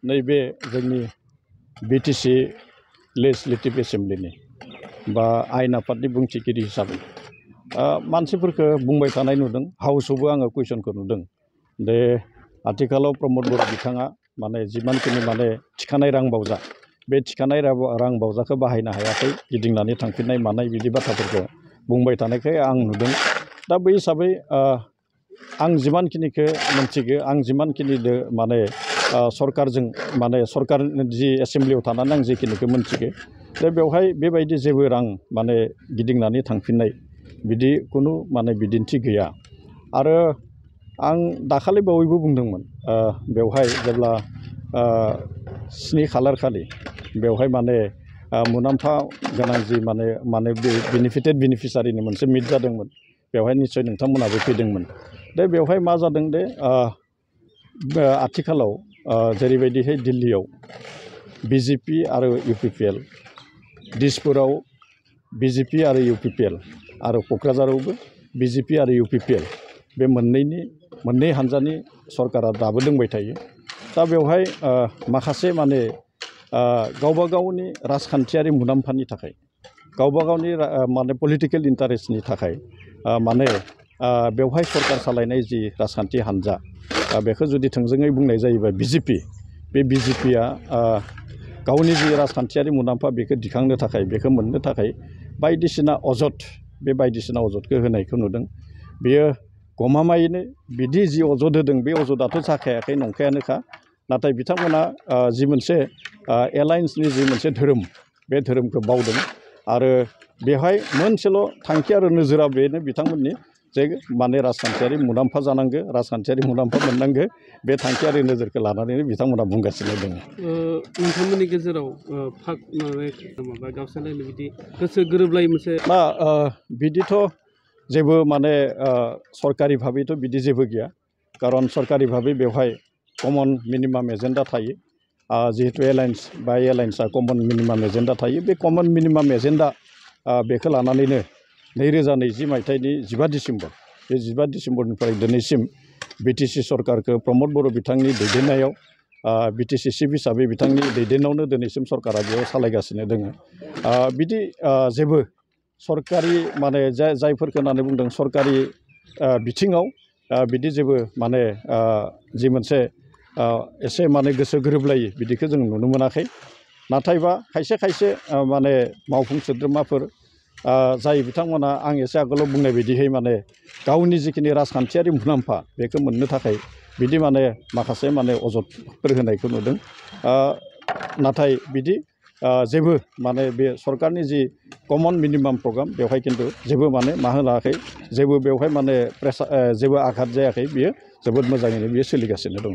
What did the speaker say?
नैबे जोंनि BTC legislative एसेम्ब्लिनि बा आयेन आफादनि बुंथिगिरि हिसाबै मानसिफोरखौ बुंबाय थानाय नुदों। हाउसआवबो आङो कुइसनखौ नुदों दे आथिखालाव प्रमद बर' बिथाङा माने जिमानखिनि माने थिखानाय रां बावजा बे थिखानाय रां बावजाखौ बाहायनो हायाखै, गिदिंनानै थांफिननाय मानाय बिदि बाथ्राफोरखौ बुंबाय थानायखाय आं नुदों। दा बै हिसाबै आं जिमानखिनिखौ मोनथिगो, आं जिमानखिनिदो माने सरकारजों माने सरकार जि एसेम्ब्लियाव थानानै आं जिखिनिखौ मोनथिगो, दा बेवहाय बेबायदि जेबो रां माने गिदिंनानै थांफिननाय बिदि खुनु माने बिदिन्थि गैया। आरो आं दाखालि बावैबो बुंदोंमोन बेवहाय जेब्ला 7 खालार खालि बेवहाय माने मुलाम्फा गोनां जि माने बेनिफिटेड बेनिफिसारिनि मोनसे मिट जादोंमोन, बेवहाय निस्सय नोंथांमोनाबो फैदोंमोन। दा बेवहाय मा जादों दे आथिखालाव जेरैबायदिहाय दिल्लीयाव बिजेपि आरो इउपिपिएल, दिसपुराव बिजेपि आरो इउपिपिएल आरो क'क्राझारावबो बिजेपि आरो इउपिपिएल बे मोननै हानजानि सरकारा दाबो दंबाय थायो। दा बेवहाय माखासे माने गावबा गावनि राजखान्थियारि मुलाम्फानि थाखाय, गावबा गावनि माने पलिटिकेल इन्टारेस्टनि थाखाय माने बेवहाय सरकार सालायनाय जि राजखान्थि हान्जा बेखौ जुदि थोंजोङै बुंनाय जायोबा बिजेपि, बे बिजेपिया गावनि जि राजखान्थियारि मुलाम्फा बेखौ दिखांनो थाखाय, बेखौ मोननो थाखाय बायदिसिना अजद, बे बायदिसिना अजदखौ होनायखौ नुदों। बेयो गमामायैनो बिदि जि अजद होदों बे अजदाथ' जाखायाखै, नंखायानोखा। नाथाय बिथांमोना जि मोनसे एलायन्सनि जि मोनसे धोरोम, बे धोरोमखौ बावदों। आरो बेवहाय मोनसेल' थांखि आरो नोजोरा बेनो बिथांमोननि जे माने राजखान्थियारि मुलाम्फा जानांगो, राजखान्थियारि मुलाम्फा मोननांगो, बे थांखियारि नोजोरखौ लानानैनो बिथांमोना बुंगासिनो दङ। नोंथांमोननि गेजेराव माबा गावस्रालायनाय बिदि गोसो गोरोबलायै मोनसे बिदिथ' जेबो माने सरकारि भाबैथ' बिदि जेबो गैया। खारन सरकारि भाबै बेवहाय कमन मिनिमाम एजेन्डा थायो। जिहेतु एलायन्स बा एलायन्सआ कमन मिनिमाम एजेन्डा थायो, बे कमन मिनिमाम एजेन्डा बेखौ लानानैनो 2020 मायथाइनि 15 डिसेम्बर, बे 15 डिसेम्बरनिफ्राय दिनैसिम बिटिसि सरकारखौ प्रमद बर' बिथांनि दैदेननायाव बिटिसि चिफ हिसाबै बिथांनि दैदेननायावनो दिनैसिम सरकारा बेयाव सालायगासिनो दङ। बिदि जेबो सरकारि माने जायफोरखौ होननानै बुंदों सरकारि बिथिङाव बिदि जेबो माने जि मोनसे एसे माने गोसो गोरोबलायै बिदिखौ जों नुनो मोनाखै। नाथायबा खायसे माने मावफुं सोद्रोमाफोर जाय बिथांमोना आं एसे आगोलाव बुंनाय बायदियै माने गावनि जिखिनि राजखान्थियारि मुलाम्फा बेखौ मोननो थाखाय बिदि माने माखासे माने अजदफोर होनायखौ नुदों। नाथाय बिदि जेबो माने बे सरकारनि जि कमन मिनिमाम प्रग्राम बेवहाय खिन्थु जेबो माने मा होनाखै, जेबो बेवहाय माने जेबो आघात जायाखै। बियो जोबोद मोजाङैनो बियो सोलिगासिनो दङ।